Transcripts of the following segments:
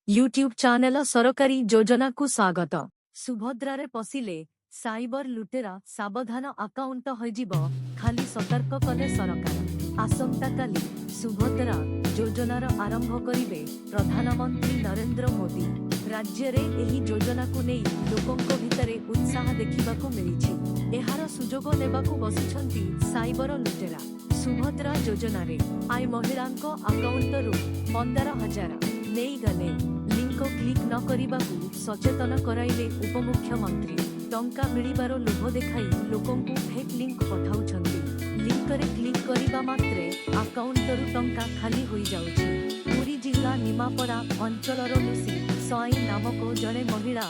YouTube channel ସରକାରୀ ଯୋଜନାକୁ ସ୍ୱାଗତ। ସୁଭଦ୍ରାରେ ପଶିଲେ ସାଇବର ଲୁଟେରା, ସାବଧାନ, ଆକାଉଣ୍ଟ ହୋଇଯିବ ଖାଲି, ସତର୍କ କଲେ ସରକାର। ଆସନ୍ତାକାଲି ସୁଭଦ୍ରା ଯୋଜନାର ଆରମ୍ଭ କରିବେ ପ୍ରଧାନମନ୍ତ୍ରୀ ନରେନ୍ଦ୍ର ମୋଦି। ରାଜ୍ୟରେ ଏହି ଯୋଜନାକୁ ନେଇ ଲୋକଙ୍କ ଭିତରେ ଉତ୍ସାହ ଦେଖିବାକୁ ମିଳିଛି। ଏହାର ସୁଯୋଗ ନେବାକୁ ବସିଛନ୍ତି ସାଇବର ଲୁଟେରା। ସୁଭଦ୍ରା ଯୋଜନାରେ I ମହିଳାଙ୍କ ଆକାଉଣ୍ଟରୁ 15,000 ନେଇଗଲେ। ଲିଙ୍କ କ୍ଲିକ୍ ନ କରିବାକୁ ସଚେତନ କରାଇଲେ ଉପମୁଖ୍ୟମନ୍ତ୍ରୀ। ଟଙ୍କା ମିଳିବାର ଲୋଭ ଦେଖାଇ ଲୋକଙ୍କୁ ଫେକ୍ ଲିଙ୍କ ପଠାଉଛନ୍ତି। ଲିଙ୍କରେ କ୍ଲିକ୍ କରିବା ମାତ୍ରେ ଆକାଉଣ୍ଟରୁ ଟଙ୍କା ଖାଲି ହୋଇଯାଉଛି। ପୁରୀ ଜିଲ୍ଲା ନିମାପଡ଼ା ଅଞ୍ଚଳର ଲୁସି ସ୍ୱାଇଁ ନାମକ ଜଣେ ମହିଳା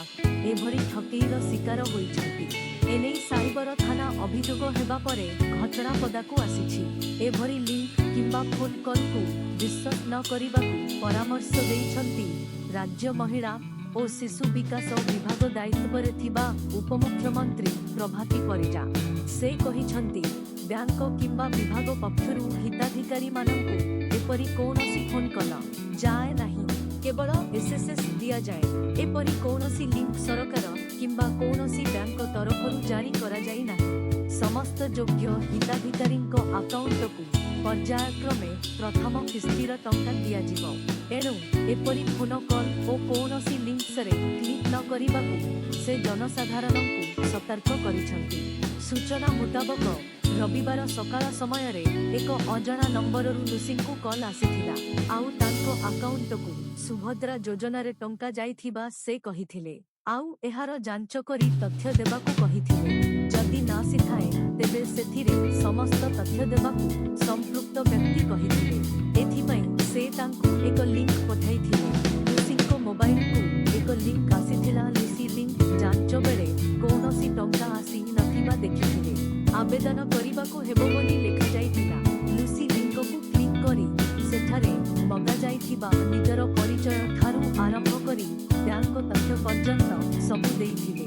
ଏଭଳି ଠକେଇର ଶିକାର ହୋଇଛନ୍ତି। ଏନେଇ ସାଇବର ଥାନା ଅଭିଯୋଗ ହେବା ପରେ ଘଟଣା ପଦାକୁ ଆସିଛି। ଏଭଳି ଲିଙ୍କ କିମ୍ବା ଫୋନ୍ କଲ୍କୁ ବିଶ୍ୱାସ ନ କରିବାକୁ ପରାମର୍ଶ ଦେଇଛନ୍ତି ରାଜ୍ୟ ମହିଳା ଓ ଶିଶୁ ବିକାଶ ବିଭାଗ ଦାୟିତ୍ୱରେ ଥିବା ଉପମୁଖ୍ୟମନ୍ତ୍ରୀ ପ୍ରଭାତୀ ପରିଡ଼ା। ସେ କହିଛନ୍ତି, ବ୍ୟାଙ୍କ କିମ୍ବା ବିଭାଗ ପକ୍ଷରୁ ହିତାଧିକାରୀମାନଙ୍କୁ ଏପରି କୌଣସି ଫୋନ୍ କଲ୍ ଯାଏ ନାହିଁ। କେବଳ ଏସ୍ଏମ୍ଏସ୍ ଦିଆଯାଏ। ଏପରି କୌଣସି ଲିଙ୍କ ସରକାର କିମ୍ବା କୌଣସି ବ୍ୟାଙ୍କ ତରଫରୁ ଜାରି କରାଯାଇ ନାହିଁ। ସମସ୍ତ ଯୋଗ୍ୟ ହିତାଧିକାରୀଙ୍କ ଆକାଉଣ୍ଟକୁ ପର୍ଯ୍ୟାୟକ୍ରମେ ପ୍ରଥମ କିସ୍ତିର ଟଙ୍କା ଦିଆଯିବ। ଏଣୁ ଏପରି ଫୋନ କଲ୍ ଓ କୌଣସି ଲିଙ୍କସରେ କ୍ଲିକ୍ ନ କରିବାକୁ ସେ ଜନସାଧାରଣଙ୍କୁ ସତର୍କ କରିଛନ୍ତି। ସୂଚନା ମୁତାବକ, ରବିବାର ସକାଳ ସମୟରେ ଏକ ଅଜଣା ନମ୍ବରରୁ ଲୁସିଙ୍କୁ କଲ୍ ଆସିଥିଲା। ଆଉ ତାଙ୍କ ଆକାଉଣ୍ଟକୁ ସୁଭଦ୍ରା ଯୋଜନାରେ ଟଙ୍କା ଯାଇଥିବା ସେ କହିଥିଲେ। ଆଉ ଏହାର ଯାଞ୍ଚ କରି ତଥ୍ୟ ଦେବାକୁ କହିଥିଲେ। ଯଦି ନ ଆସିଥାଏ, ତେବେ ସେଥିରେ ସମସ୍ତ ତଥ୍ୟ ଦେବାକୁ ସମ୍ପୃକ୍ତ ବ୍ୟକ୍ତି କହିଥିଲେ। ଏଥିପାଇଁ ସେ ତାଙ୍କୁ ଏକ ଲିଙ୍କ ପଠାଇଥିଲେ। ଲୁସିଙ୍କ ମୋବାଇଲକୁ ଏକ ଲିଙ୍କ ଆସିଥିଲା। ଲୁସି ଲିଙ୍କ ଯାଞ୍ଚ ବେଳେ କୌଣସି ଟଙ୍କା ଆସି ନଥିବା ଦେଖିଥିଲେ। ଆବେଦନ କରିବାକୁ ହେବ ବୋଲି ଲେଖାଯାଇଥିଲା। ଲୁସି ଲିଙ୍କକୁ କ୍ଲିକ୍ କରି ସେଠାରେ ମଗାଯାଇଥିବା ନିଜର ପରିଚୟ ଠାରୁ ଆରମ୍ଭ କରି ବ୍ୟାଙ୍କ ତଥ୍ୟ ପର୍ଯ୍ୟନ୍ତ ସବୁ ଦେଇଥିଲେ।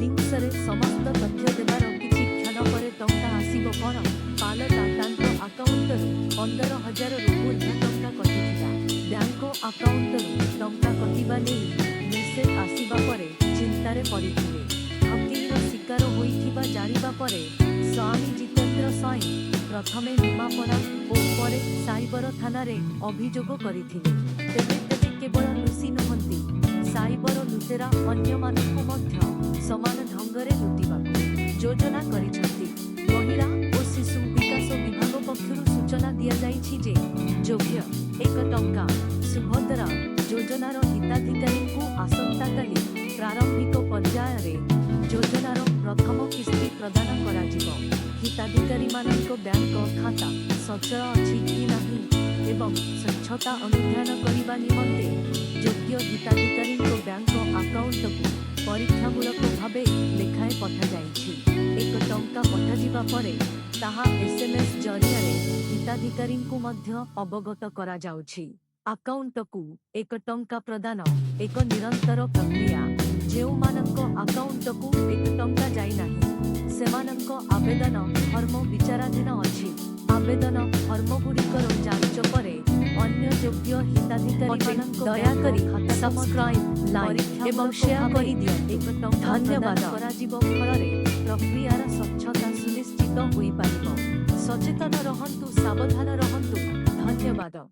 ଲିଙ୍କରେ ସମସ୍ତ ତଥ୍ୟ ଦେବାର କିଛି କ୍ଷଣ ପରେ ଟଙ୍କା ଆସିବ କ'ଣ, ପାଲଟା ତାଙ୍କ ଆକାଉଣ୍ଟରୁ 15,000ରୁ ଉର୍ଦ୍ଧ୍ୱ ଟଙ୍କା କଟିଥିଲା। ବ୍ୟାଙ୍କ ଆକାଉଣ୍ଟରୁ ଟଙ୍କା କଟିବା ନେଇ ମେସେଜ ଆସିବା ପରେ ଚିନ୍ତାରେ ପଡ଼ିଥିଲେ। ଠକେଇର ଶିକାର ହୋଇଥିବା ଜାଣିବା ପରେ ସ୍ୱାମୀ ଜିତେନ୍ଦ୍ର ସ୍ୱାଇଁ ପ୍ରଥମେ ନିମାପଡ଼ା ଓ ପରେ ସାଇବର ଥାନାରେ ଅଭିଯୋଗ କରିଥିଲେ। ତେବେ କେବଳ ଲୁସି ନୁହନ୍ତି, ସାଇବର ଲୁଟେରା ଅନ୍ୟମାନଙ୍କୁ ମଧ୍ୟ ସମାନ ଢଙ୍ଗରେ ଲୁଟିବାକୁ ଯୋଜନା କରିଛନ୍ତି। ମହିଳା ଓ ଶିଶୁ ବିକାଶ ବିଭାଗ ପକ୍ଷରୁ ସୂଚନା ଦିଆଯାଇଛି ଯେ ଯୋଗ୍ୟ 1 ଟଙ୍କା ସୁଭଦ୍ରା ଯୋଜନାର ହିତାଧିକାରୀଙ୍କୁ ଆସନ୍ତାକାଲି ପ୍ରାରମ୍ଭିକ ପର୍ଯ୍ୟାୟରେ ଯୋଜନାର ପ୍ରଥମ କିସ୍ତି ପ୍ରଦାନ କରାଯିବ। ହିତାଧିକାରୀମାନଙ୍କ ବ୍ୟାଙ୍କ ଖାତା ସଚଳ ଅଛି କି ନାହିଁ ଏବଂ ସ୍ୱଚ୍ଛତା ଅନୁଧ୍ୟାନ କରିବା ନିମନ୍ତେ ଯୋଗ୍ୟ ହିତାଧିକାରୀଙ୍କ ବ୍ୟାଙ୍କ ଆକାଉଣ୍ଟକୁ ପରୀକ୍ଷାମୂଳକ ଭାବେ ଲେଖାଏଁ ପଠାଯାଇଛି। 1 ଟଙ୍କା ପଠାଯିବା ପରେ ତାହା ଏସ୍ଏମ୍ଏସ୍ ଜରିଆରେ ହିତାଧିକାରୀଙ୍କୁ ମଧ୍ୟ ଅବଗତ କରାଯାଉଛି। ଆକାଉଣ୍ଟକୁ 1 ଟଙ୍କା ପ୍ରଦାନ ଏକ ନିରନ୍ତର ପ୍ରକ୍ରିୟା। ଯେଉଁମାନଙ୍କ ଆକାଉଣ୍ଟକୁ 1 ଟଙ୍କା ଯାଇନାହିଁ, ସେମାନଙ୍କ ଆବେଦନ ଫର୍ମ ବିଚାରାଧୀନ ଅଛି। ଆବେଦନ ଫର୍ମଗୁଡ଼ିକର ଯାଞ୍ଚ ପରେ ଅନ୍ୟ ଯୋଗ୍ୟ ହିତାଧିକାରୀମାନଙ୍କ ଦୟାକରି ଖାତାକୁ ମଧ୍ୟ ସବସ୍କ୍ରାଇବ୍, ଲାଇକ୍ ଏବଂ ପରୀକ୍ଷାମୂଳକ ସେୟାର ଭାବେ କରିଦିଅନ୍ତୁ। 1 ଟଙ୍କା ଧନ୍ୟବାଦ। ପ୍ରଦାନ କରାଯିବ। ଫଳରେ ପ୍ରକ୍ରିୟାର ସ୍ୱଚ୍ଛତା ସୁନିଶ୍ଚିତ ହୋଇପାରିବ। ସଚେତନ ରହନ୍ତୁ, ସାବଧାନ ରହନ୍ତୁ। ଧନ୍ୟବାଦ।